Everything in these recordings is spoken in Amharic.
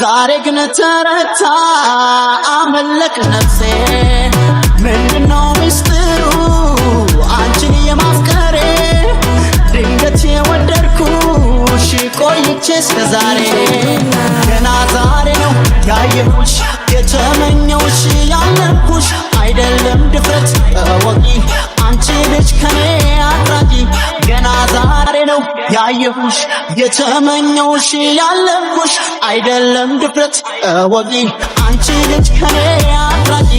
ዛሬ ግን ተረታ አመለክ ነፍሴ። ምንድነው ምስጢሩ አንቺን የማፍቀሬ? ድንገት የወደድኩሽ ቆይቼ እስከ ዛሬ። ገና ዛሬ ነው ያየሁሽ የተመኘውሽ ያለብኩሽ፣ አይደለም ድፍረት እወቂ፣ አንቺ ልጅ ከኔ አትራቂ። ገና ዛሬ ነው ያየሁሽ የተመኘውሽ ያለብኩሽ፣ አይደለም ድፍረት እወቂ፣ አንቺ ልጅ ከኔ አትራቂ።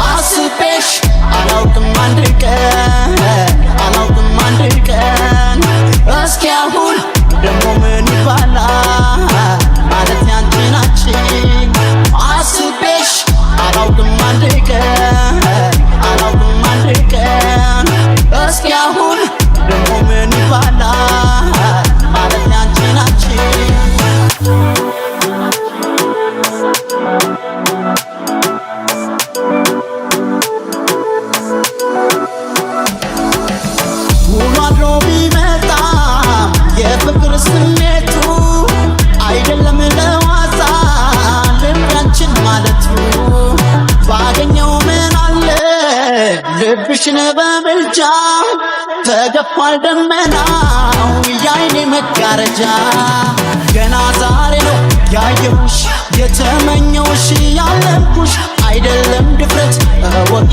አስቤሽ አላውቅም አንድ ቀን፣ አላውቅም አንድ ቀን። እስኪ አሁን ደግሞ ምን ይባላል ማለት ያንቺን አንቺን። አስቤሽ አላውቅም አንድ ቀን፣ አላውቅም አንድ ቀን። እስኪ አሁን ደግሞ ምን ይባላል ማለት ያንቺን አንቺን። ውሎ አድሮ ቢመጣም የፍቅር ስሜቱ አይደለም ለዋዛ ልብ ያንቺን ማለቱ። ባገኘው ምን አለ ልብሽን በምልጃ፣ ተገፏል ደመናው የአይኔ መጋረጃ። ገና ዛሬ ነው ያየሁሽ የተመኘውሽ ያለምኩሽ፣ አይደለም ድፍረት እወቂ፣